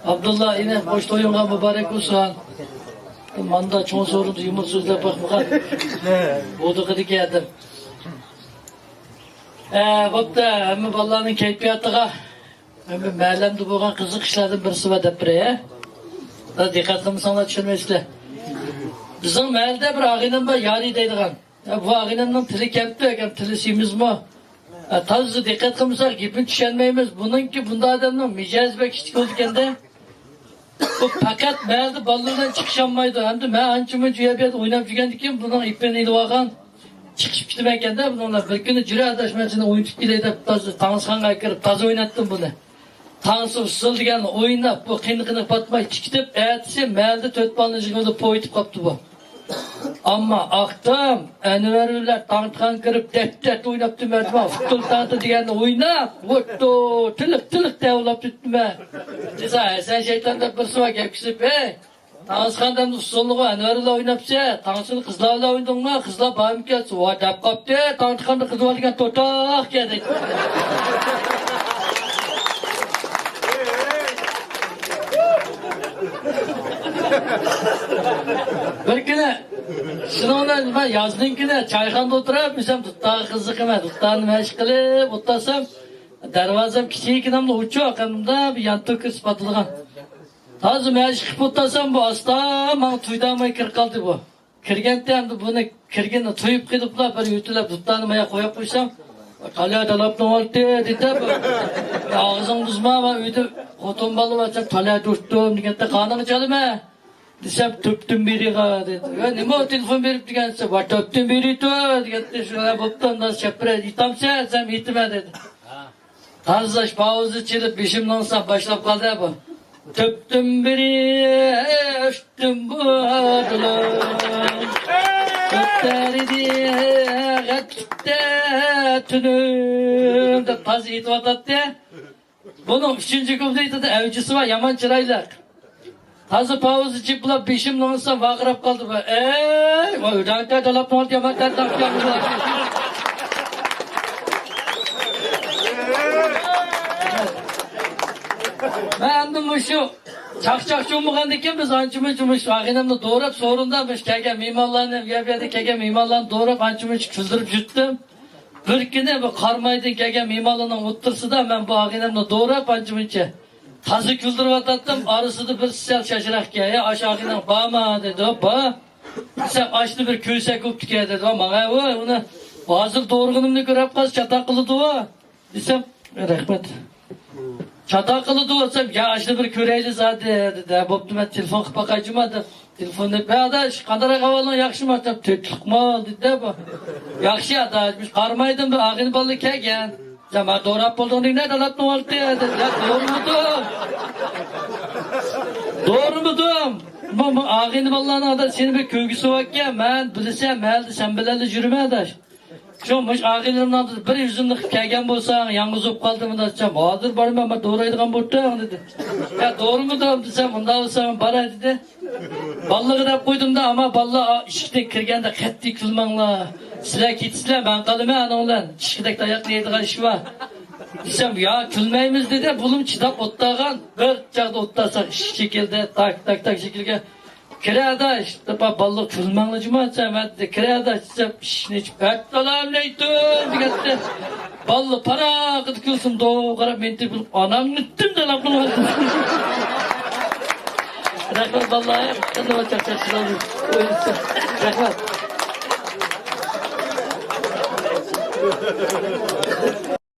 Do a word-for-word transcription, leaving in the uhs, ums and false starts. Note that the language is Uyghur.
ئابدۇللا ئىنى، خوش تويۇڭغا مۇبارەك بولسۇن. ماندا چوڭ سورۇندا يۇمۇر سۆزلەپ باقمىغان. بودۇقىدىكى ئادەم. ئە، بوپتۇ، ھەممە بالىلارنىڭ كەيپىياتىغا، ھەممە مەلەمدە بولغان قىزىق ئىشلاردىن بىرسى بار دەپ بېرەي، ھە؟ دىققەت قىلمىساڭلار چۈشەنمەيسىلەر. بىزنىڭ مەھەللىدە بىر ئاغىنەم بار، يارى دەيدىغان. يا، بۇ ئاغىنەمنىڭ تىلى كەمتۈك، ھەم تىلى سېمىزمۇ. يا، تازا دىققەت قىلمىساق گېپىنى چۈشەنمەيمىز. بۇنىڭكى بۇنداق ئادەمنىڭ مىجەزى بەك كىچىك بولىدىكەن-دە. بۇ پەقەت مەھەللىدە بالىلار بىلەن چىقىشالمايدۇ. ئەمدى مەن ئانچە-مۇنچە يەردە ئويناپ يۈرگەندىكىن بۇنىڭ ئېپىنى ئېلىۋالغان، چىقىشىپ كېتىمەنكەن-دە بۇنىڭ بىلەن. بىر كۈنى جۈرە ئاداش، مەن سېنى ئوينىتىپ كېلەي دەپ تازا تانسىخانغا كىرىپ تازا ئويناتتىم بۇنى. تانسا ئۇسسۇل دېگەن ئويناپ، بۇ قىنىقىنى پاتماي چىقىتىپ، ئەتىسى مەھەللىدە تۆت بالىنى يىغىۋېلىپ پويىتىپ قاپتۇ بۇ. ئەمما ئاختام ئەنۋەرۇللا تانسىخانغا كىرىپ دەت-دەت ئويناپتۇ، مەن ئۇتتۇل تانسا دېگەننى ئويناپ، ۋوتتو، تىلىق-تىلىق دەۋلاپ تۇتتۇم مەن. دېسە، ھەسەن شەيتان دەپ بىرسى بار گەپ كېسىپ، ھەي، تانسىخاندا ئۇسسۇلنىغۇ ئەنۋەرۇللا ئويناپسەن، تانسىنى قىزلار بىلەن ئوينىدىڭمۇ؟ قىزلار بارمىكەن؟ ۋاي دەپ قاپتۇ، تانسىخاندا قىز بار دېگەن توتاق گەدەك. بىر كۈنى شۇنىڭ بىلەن مەن يازنىڭ كۈنى چايخانىدا ئولتۇرۇپ، ئۆزۈم دۇتارغا قىزىقىمەن، دۇتارنى مەشىق قىلىپ ئولتۇرسام، دەرۋازام كىچىككىنە ئوچۇق، ئۇنداق بىر يانتۇ كىرسە پاتىدىغان. تازا مەشىق قىلىپ ئولتۇرسام، بۇ ئاستا ماڭا تۇيدۇرماي كىرىپ قالدى بۇ. كىرگەنتى ئەمدى بۇنى كىرگىنىنى تۇيۇپ قېلىپلا بىر يۆتىلەپ دۇتارنى مايا قويۇپ قويسام، تالە دالاپنىڭ ئالتى دېدى. ئاغزىڭ بۇزما، مەن ئۆيدە خوتۇن بالا بار، تالە دۇرتتۇم دېگەنتى، قانىغا چالىمەن دېسەم، تۈپتىن بېرىغا دېدى. يا نېمە تېلېفون بېرىپ دېگەنسە، ۋاتساپتىن بېرىتۇ دېگەنتى، شۇ بوپتۇ، ئۇنداق چەپرەس ئېيتامسەن دېسەم، ئېيتىمەن دېدى. تازىلاش پاۋىزى چېلىپ بېشىمنى ئاڭسام باشلاپ قالدى بۇ. تۈپتىن بېرى ئۆستۈم بۇ دۇلۇم. كۆتەردى غەپلىتتە تۈنۈم دەپ تازا ئېيتىۋاتاتتى. بۇنىڭ ئۈچىنچى كۇپلېتىدا ئەۋجىسى بار، يامان چىرايلىق. تازا پاۋىزى جىپلاپ بېشىمنى ئۇرسام ۋارقىراپ قالدى بۇ. ئەي، ۋاي، ئۆدەڭتە دالاپ نوردى يامان تەرداپ. مەن ئەمدى مۇشۇ چاقچاقچى بولمىغاندىكىن بىز ئانچە مۇنچە مۇشۇ ئاغىنەمنى دوراپ سورۇندا مۇشۇ كەلگەن مېھمانلارنى، بۇ يەردە كەلگەن مېھمانلارنى دوراپ ئانچە مۇنچە كۈلدۈرۈپ يۈرتتۈم. بىر كۈنى بۇ قارامايدىن كەلگەن مېھمانلارنىڭ ئوتتۇرىسىدا مەن بۇ ئاغىنەمنى دوراپ ئانچە مۇنچە تازا كۈلدۈرۈۋاتاتتىم. ئارىسىدا بىرسى سەل شاشراقكەن، يا ئاشۇ ئاغىنەڭ بارما دېدى. بار دېسەم، ئاشۇنى بىر كۆرسەك بوپتىكەن دېدى. ماڭا ئۇ ئۇنى ھازىر دورىغىنىمنى كۆرۈپ قالسا چاتاق قىلىدۇ دېسەم، رەھمەت. چاتاق قىلىدۇ دېسەم، يا ئاشۇنى بىر كۆرەيلى زادى دېدى. بوپتۇ، مەن تېلېفون قىلىپ باقاي جۇما دەپ. تېلېفوندا، بە ئاداش، قانداق ئەھۋالىڭ، ياخشىمۇ دەپ، تېتىقمۇ دېدى بۇ. ياخشى ئاداش، مۇشۇ قارامايدىن بىر ئاغىنە بالىلار كەلگەن. يا مانا دوراپ بولدۇڭ دېگەن، دالاپ نوۋالتى دېدى. يا دورىمىدىم. دورىمىدىم. بۇ، بۇ ئاغىنە بالىلارنىڭ ئاداش سېنى بىر كۆرگۈسى باركەن، مەن بىلىسەن، مەھەلدە سەن بىلەنلا يۈرىمەن ئاداش. شۇ مۇشۇ ئاغىنىلىرىمنىڭ بىر يۈزۈمنى قىلىپ كەلگەن بولساڭ، يالغۇز بولۇپ قالدىم دېسەم، ھازىر بارىمەن، مانا دورايدىغان بولدۇڭ دېدى. يا دورىمىدىم دېسەم، ئۇنداق بولسا مەن باراي دېدى. بالىلارغا دەپ قويدۇم-دە، ئەمما بالىلار ئىشىكتىن كىرگەندە قەتئىي كۈلمەڭلار. سىلەر كېتىسىلەر، مەن قالىمەن ئانىڭ بىلەن. ئىشىكتەك تاياقنى يەيدىغان ئىش بار. دېسەم، يا كۈلمەيمىز دېدى. بۇلۇم چىداپ ئولتۇرغان. بىر چاغدا ئولتۇرساق ئىشىك چېكىلدى، تاك، تاك، تاك چېكىلگەن. كىرە ئاداش، دەپ بالىلار كۈلمەڭلار جۇما دېسەم، مەن دېدى، كىرە ئاداش دېسەم، ئىشىكنى ئېچىپ، ئەسسالامۇئەلەيكۇم دېگەندە، بالىلار پاراققىدە كۈلسۇن، دوغا قاراپ مېنى تېپىپ، ئانامنى ئۈتتۈم دەلاپ قالدى. رەھمەت بالىلار، چاقچاقچىلار. رەھمەت.